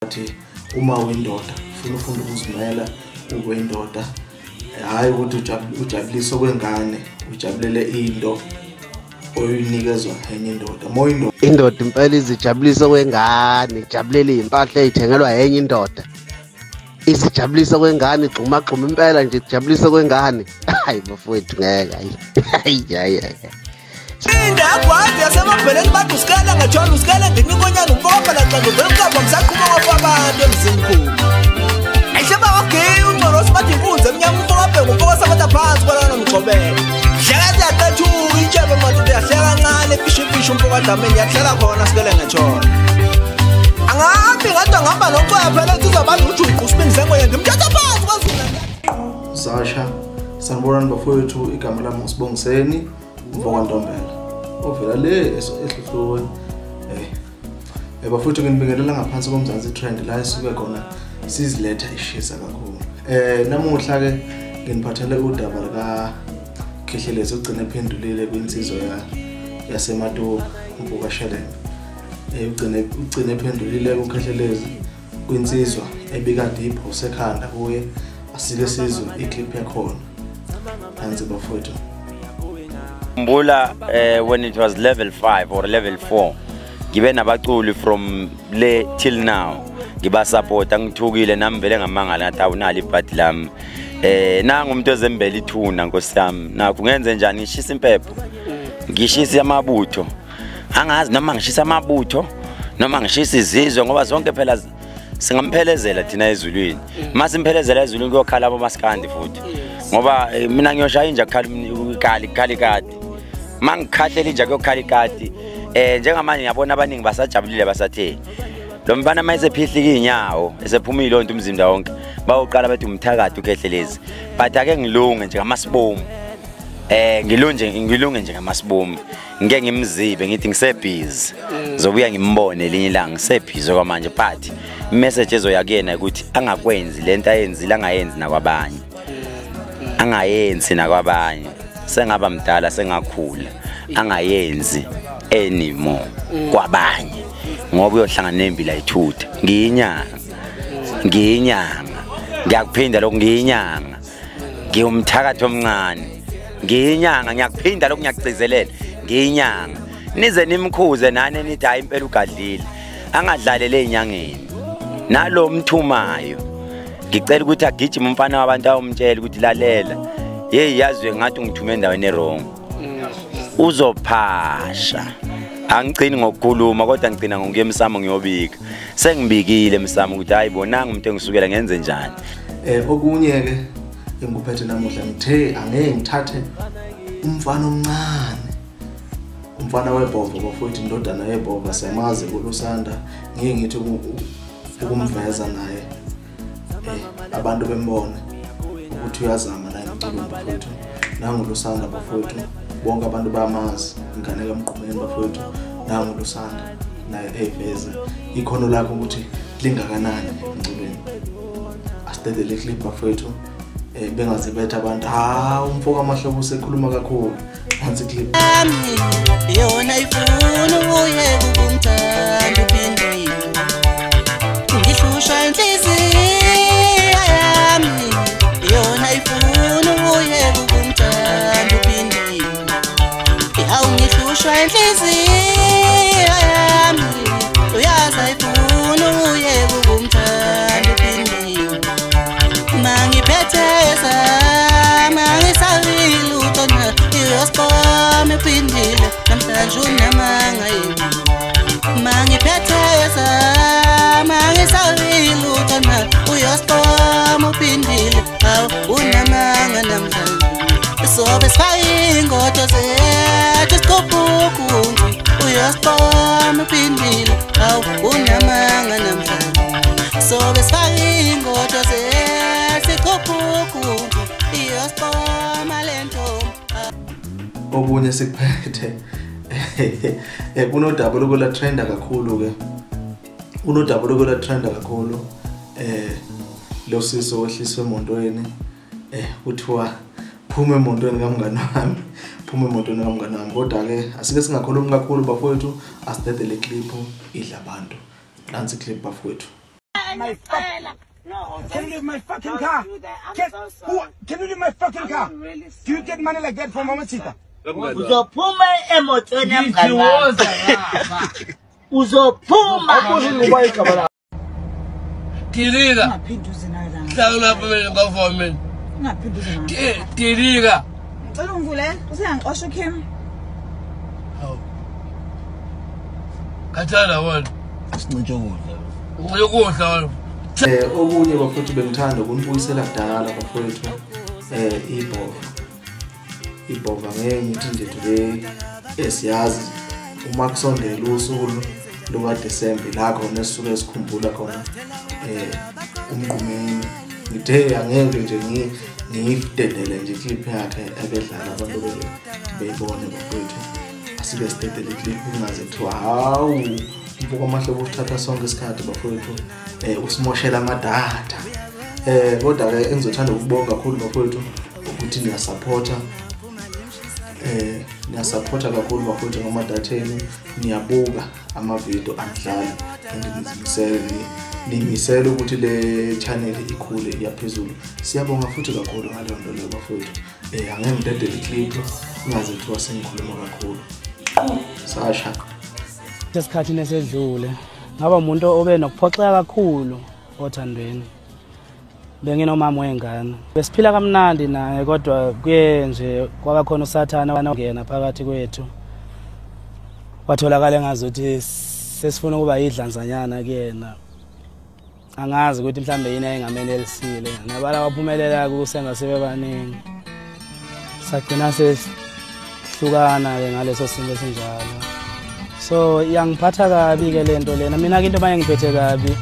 Athi uma uyindoda ufuna ufunda ukuzimela ube indoda, hayi ukuthi ujabulise okwengane, ujabulele into oyinikezwa enye indoda. Uma uyindoda indoda impela izijabulisa okwengane, ijabulele impahla eyithengelwa enye indoda. Izijabulisa okwengane, igxuma gxuma impela nje ijabulisa okwengane. Hayi bafowethu ngeke hayi. Hayi hayi hayi. Inda yagwazi yasemabheleni bathi usikela ngejona usikela ndinikonyana umfokapha laxandu vele ukaba msaqhuma kwabantu emzimkhulu. Ayihleba wageyi ungcorosi bathi inkunzi emnyama umfokabheka umfokasabatha phansi kwalana nomgcobelo. Hleka ziyaqethuka intshebe madoda yahleka kancane ifisha umfokadlameni yahlala khona sikele ngejona. Angahambi ngathi angihamba nocwaya phela ethi uzobantu ujuqu usibindi sengoye ngimthatha phansi kwaZulu. Sasha, sanibonani bafowethu, igama lami uSibongiseni umfokaNtombela ovela le eHluhluwe. Bafowethu nginibingelela ngaphansi koMzansi Trend la esuke khona siziletha ishisa kakhulu. Namuhla ke nginiphathele udaba lika Khehlelezi ugcine ephendulile kwinsizwa yaseMatopo umfokaShelembe. Ugcine ephendulile uKhehlelezi kwinsizwa ebikade iphose ekhanda kuye. Asike sizwe iclip yakhona. Phansi bafowethu. Mbula when it was level 5 or level 4 ngibe nabaculi from le till now ngiba support, angithukile nami vele ngamangala ngathi awunalo ibhadi lami. Nanga umuntu ozembela ithuna nkosi yami, nakho ngenze njani, ngishisa impepho, ngishisa amabutho, angazi noma ngishisa amabutho noma ngishisa izizwe, ngoba zonke phela singamphelezela thina ezulwini. Masimphelezela ezulwini kuyokhala abomaskandi futhi, ngoba mina ngiyoshaya inja kukhala ikali kukhala ikati, mangikhahlela inja kuyokhala ikati. Njengamanje ngiyabona abaningi basajabulile basathe lo mfana mayesephihlika inyawo esephumile lonto umzimba wonke bayoqala bathi umthakathi uKhehlelezi, but ake ngilunge nje ngamasibomu, ngilunge nje ngamasibomu, ngike ngimzibe ngithi ngisebhizi, zobuya ngimbone elinye ilanga ngisebhizi okwamanje, but message ezoya kuyena ukuthi angakwenzi lento ayenzile, angayenzi nakwabanye, angayenzi nakwabanye, sengaba mdala sengakhula, angayenzi anymore kwabanye, ngoba uyohlangana nembila ithutha. Ngiyinyanga, ngiyinyanga, ngiyakuphinda lokhu, ngiyinyanga, ngiwumthakathi omncane, ngiyinyanga, ngiyakuphinda lokhu, ngiyakugcizelela, ngiyinyanga. Nize nimkhuze nani nithi hayi impela ugadlile, angadlalele ezinyangeni. Nalo mthumayo ngicela ukuthi agijime umfana wabantu ayomtshela ukuthi lalela, hey yazi ngathi ungithume endaweni errong, uzophasha. Angigcini ngokukhuluma kodwa ngigcina ngokuya emsamo ngiyobika. Sengibikile emsamo ukuthi hayi bonanga umuntu engisukela ngenze njani. Okunye ke engikuphethe namuhla, ngithe angeke ngithathe umfana omncane, umfana webhova bafowethu, indodana yebhova siyamazi kuLusanda, ngeke ngithi ukumveza naye abantu bembone ukuthi uyazama naye emculweni bafowethu. Nangu Lusanda bafowethu, bonke abantu bayamazi, ingane kaMgqumeni bafowethu. Nangu Lusanda naye eyiveze ikhono lakhe ukuthi lingakanani emculweni. Asidedele clip bafowethu, bengaze betha abantu ha umfoka Mahlobo usekhuluma kakhulu. Nansi clip. Yona ifuna uye kumthanda uphindile, ngihlushwa inhliziyo yami, yona ifuna uye kumthanda uphindile, hawu ngihlushwa inhliziyo yami, uyazi ayifuna uye kumthanda uphindile, mangiphetheza mangisabile utona iyosibona uphindile, namhlanje unamanga yini, mangiphetheza mangisabile utona uyosibona uphindile, hawu unamanga namhlanje, sobe sifake ingodo zethu sikhuphukunzi, uyosibona uphindile, hawu unamanga namhlanje, sobe sifake ingodo zethu sikhuphukunzi, uyosibona lento. Okunye sikuphethe kunodaba lokula trenda kakhulu ke, unodaba lokula trenda kakhulu lo siso wehliswe emontweni, kuthiwa phuma emontweni kamngani wami, phuma emotweni kamngani wami. Kodwa ke asike singakhulumi kakhulu bafowethu, asidedele clip idla abantu. Nansi clip bafowethu. my fuck? Can you leave my fucking car? Can you leave my fucking car? Do you get money like that from Mama Sita? Uzophuma emotweni yamngani wami. Uzophuma. Tilika. Tilika. Ngicela ungivulele, usengangixosha uKim. Hawu. Khathala wena. Sincintshe ukudla. Ukudla wena. Okunye bafowethu bengithanda ukunibuyisela kudala bafowethu ibhova. Ibhova ngeke ngithi nje today esiyazi uma kusondela usuku lukaDecember la khona esisuke sikhumbula khona umqumeni. Ngithe angeke nje ngiyidedele nje clip yakhe ebedlala abantu beyibone bafowethu. Asibe sidedele clip kungaze kuthiwa hawu umfuko amahlobo usithatha sonke isikhathi bafowethu usimoshela amadatha. Kodwa ke engizothanda ukubonga kakhulu bafowethu ukuthi niyasupporta. Niyasupporta kakhulu bafowethu ngamadatha enu, niyabuka amavidiyo anidlala and nizimisele nimisele ukuthi le channel ikhule iyaphezulu. Siyabonga futhi kakhulu ngaleyo nto leyo bafowethu. Angeke ngidedele clip kungaze kuthiwa sengikhuluma kakhulu. Sasha. Esikhathini esedlule ngaba umuntu obe nokuphoxeka kakhulu othandweni. Benginomama wengane. Besiphila kamnandi naye kodwa kuye nje kwaba khona uSathana wangena phakathi kwethu. Watholakala engazuthi sesifuna ukuba idlanzanyana kuyena. Angazi ukuthi mhlambe yini ayengamenelisile. Nabala waphumelela kusenza sibe baningi. Sagcina sesihlukana ke ngaleso simo esinjalo. So iyangiphatha kabi ke lento lena. Mina ke into bayengiphethe kabi.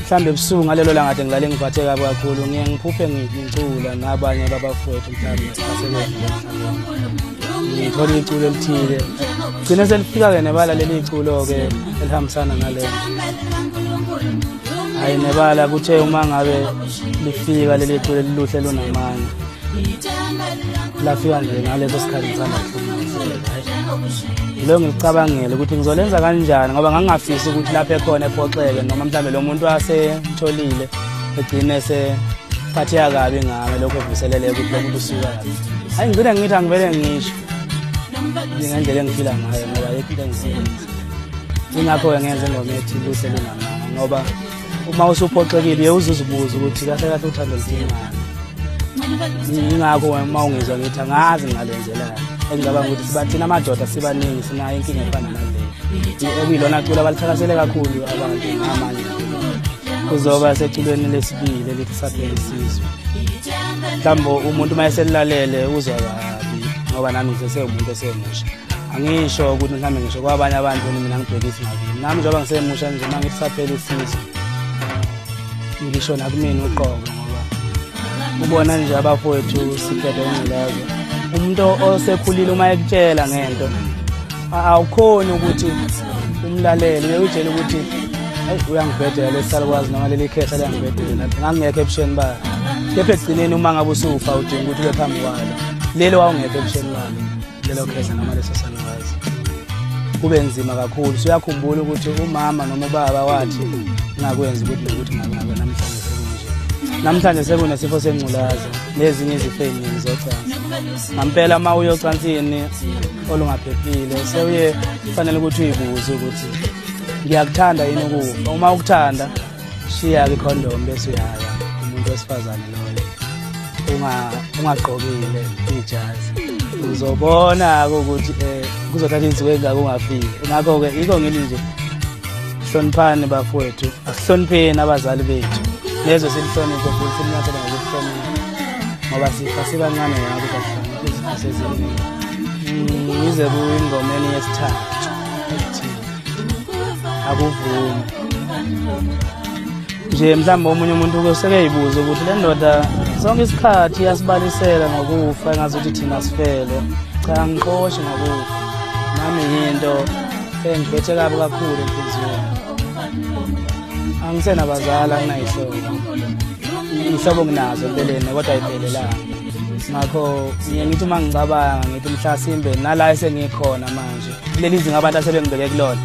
Mhlambe ebusuku ngalelo langa kade ngilale ngiphathe kabi kakhulu ngiye ngiphuphe ngicula nabanye babafowethu mhlambe asebenza. Ngithola iculo elithile. Gcine selifika ke nebala leli iculo ke elihambisana nalelo. Hayi nebala kuthe uma ngabe lifika leli culo eliluhle lunamandla. Lafika nje ngaleso sikhathi ngisanda kuhlukumezeka. Lo ngicabangele ukuthi ngizolenza kanjani ngoba ngangingafisi ukuthi lapha ekhona ephoxeke noma mhlambe lo muntu asemtholile egcine sephatheka kabi ngami lokho evuselele ukuthi lo muntu usuka kabi. Hayi ngigcine ngithi angivele ngisho ngendlela engiphila ngayo ngoba ayikho into engiyenza. Ingakho-ke ngenze ingoma ethi luhle lunamanga ngoba uma usuphoxekile uye uzuzibuza ukuthi kahle kahle uthando luthini. Ingakho uma ungizwa ngithi angazi ngalenzelani. Engicabanga ukuthi sibathina amadoda sibaningi sinayo inkinga efana naleyo. Okuyilona culo abalithakasele kakhulu abantu ngamanye. Kuzoba seculweni lesibili elithi saphela isizwe. Mhlawumbe umuntu uma eselilalele uzwa kabi ngoba nami ngisesewumuntu osemusha. Angisho ukuthi mhlawumbe ngisho kwabanye abantu mina ngibhekisi ngakimi. Nami njengoba ngisemusha nje uma ngithi saphela isizwe ngisho nakumina uqobo ngoba ubona nje abafowethu siphethwe ingculaza. Umuntu osekhulile uma ekutshela ngento awukhoni ukuthi umlalele uyakutshela ukuthi hayi uyangibhedela lesalukwazi noma leli khehla liyangibhedela ngangingekho ebusheni balo. Kepha ekugcineni uma ngabe usufa udinga ukuthi ube phambi kwalo lelo wawungekho ebusheni balo lelo khehla noma leso salukwazi. Kube nzima kakhulu. Usuyakhumbula ukuthi umama noma ubaba wathi ngakwenza ukuthi nokuthi ngabe namhlanje sekunje. Namhlanje sekunesifo sengculaza nezinye izifo eziningi zocansi. Ngampela uma uyocansini olungaphephile sewuye kufanele ukuthi uyibuze ukuthi ngiyakuthanda yini ukufa. Uma ukuthanda shiya-ke ikhondomu bese uyaya umuntu wesifazane loyo ungagqokile ijazi. Uzobona-ke ukuthi kuzothatha insuku ey'ngaka ungafiki. Ngakho-ke yikho ngithi nje hloniphani bafowethu, asihlonipheni abazali bethu. Lezo silihloniphe futhi silinyathele ngokuhlonipha ngoba sifa sibancane ngakho asihloniphe izifo seziningi. Ngize kuyingomeni yesithathu ethi akuvumi. Nje mhlawumbe omunye umuntu usekeyibuza ukuthi le ndoda sonke isikhathi iyasibalisela ngokufa engazuthi thina sifele. Cha angiqoshi ngokufa. Nami yinto engiphethe kabi kakhulu enhliziyweni. Angisenabazali anginayihlobo. Ihlobo nginazo empeleni kodwa ayiphelelanga. Ngakho ngiye ngithi uma ngicabanga ngithi mhlasimbe nala esengikhona manje kuleli zinga abantu asebengibeke kulona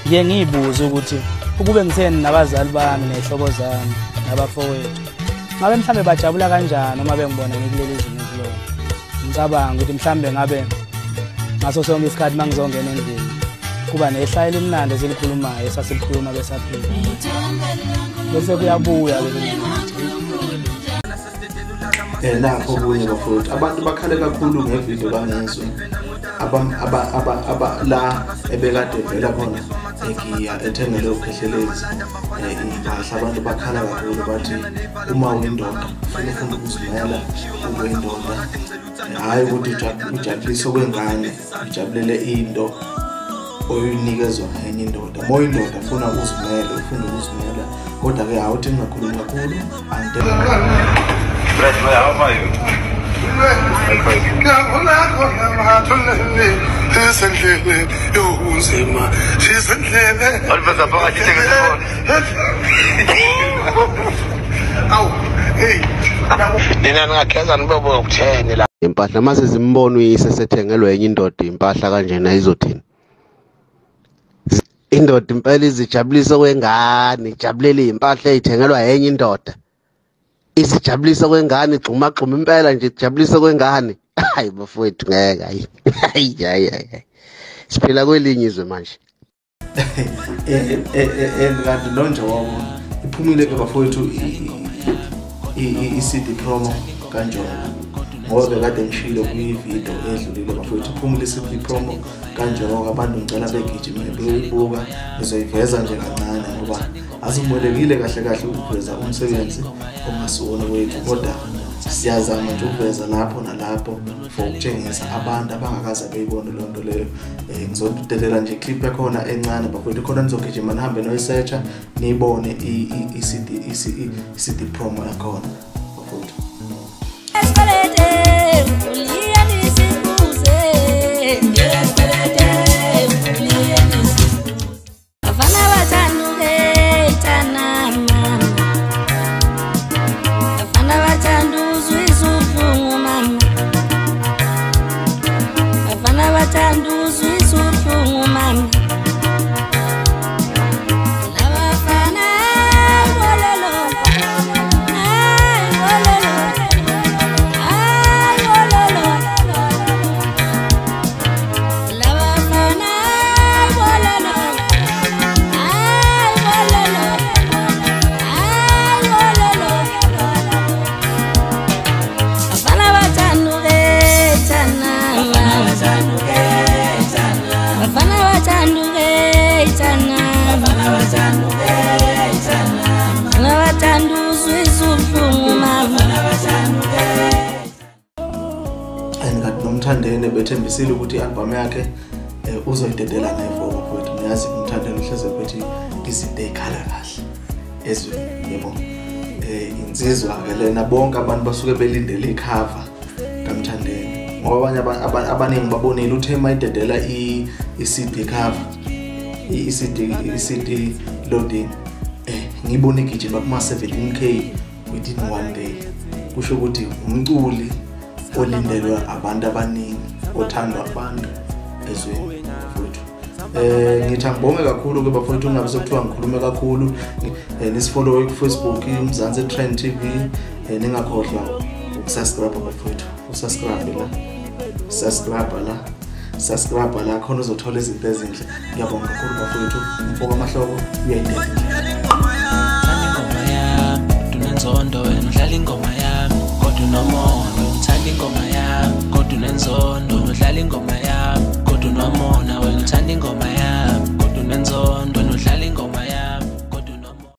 ngiye ngiyibuze ukuthi Ukube ngitheni nabazali bami nezihlobo zami nabafowethu, ngabe mhlambe bajabula kanjani uma bengibona ngikuleli zwe ngilona. Ngicabanga ukuthi mhlambe ngabe ngaso sonke isikhathi mangizongena endlini kuba nehlaya elimnandi esilikhulumayo esasilikhuluma besaphila, bese kuyabuya ke. Nakho okunye bafowethu, abantu bakhale kakhulu ngevidiyo kaNgizwe aba la ebekade evela khona egiya ethengele uKhehlelezi impahla. Abantu bakhala kakhulu bathi uma uyindoda ufuna ufunda ukuzimela, ube indoda, hhayi ukuthi ujabulise okwengane, ujabulele into oyinikezwa ngenye indoda. Uma uyindoda funa uzimele, ufunde ukuzimela. Kodwa-ke awuthi ngingakhulumi kakhulu. How are you? Impahla mase zimbona uyise sethengelwe enye indoda impahla kanjena izothini? Indoda impela izijabulisa kwengane, ijabulele impahla eyithengelwa enye indoda. Izijabulisa kwengane, igxuma gxuma impela nje ijabulisa kwengane. Hayi bafowethu ngeke, hayi hayi hayi, siphila kwelinye izwe manje. Kanti lo Njoko iphumile ke bafowethu i-CD promo kaNjoko, ngoba bekade ngishilo kwividiyo edlulile bafowethu, iphumile i-CD promo kaNjoko. Abantu ngicela begijime beyoyibuka, ngizoyiveza nje kancane ngoba asivumelekile kahle kahle ukuveza umsebenzi ongasiwona wethu, kodwa siyazama nje ukuveza lapho nalapho for ukutshengisa abantu abangakaze beyibone leyo nto leyo. Ngizodelela nje clip yakhona encane bafowethu, khona nizogijima nihambe noyisearcha niyibone i-CD promo yakhona bafowethu. Nomthandeni bethembisile ukuthi i-album yakhe uzoyidedela ngevo bafowethu. Niyazi uMthandeni uhleze phethe izinto ey'khala kahle ezweni, yebo. Insizwa-ke lena, bonke abantu basuke belindele ikhava kaMthandeni, ngoba abanye abaningi babonile uthe mayidedela i-CD cover, i-CD loading, ngibone igijima kuma-17K within one day. Kusho ukuthi umculi olindelwe abantu abaningi, othandwa abantu ezweni bafowethu. Ngithi angibonge kakhulu ke bafowethu, ungabe sekuthiwa ngikhulume kakhulu. Nisifollow ku Facebook Mzansi Trend TV, ningakhohlwa ukusubscribe bafowethu. Usubscribe la, subscribe la, subscribe la, khona uzothola izinto ezinhle. Ngiyabonga kakhulu bafowethu. Umfoka Mahloko uyayidela. Ingoma yami kodwa unomona, uthanda ingoma yami kodwa unenzondo, udlala ingoma yami kodwa unomona, wena uthanda ingoma yami.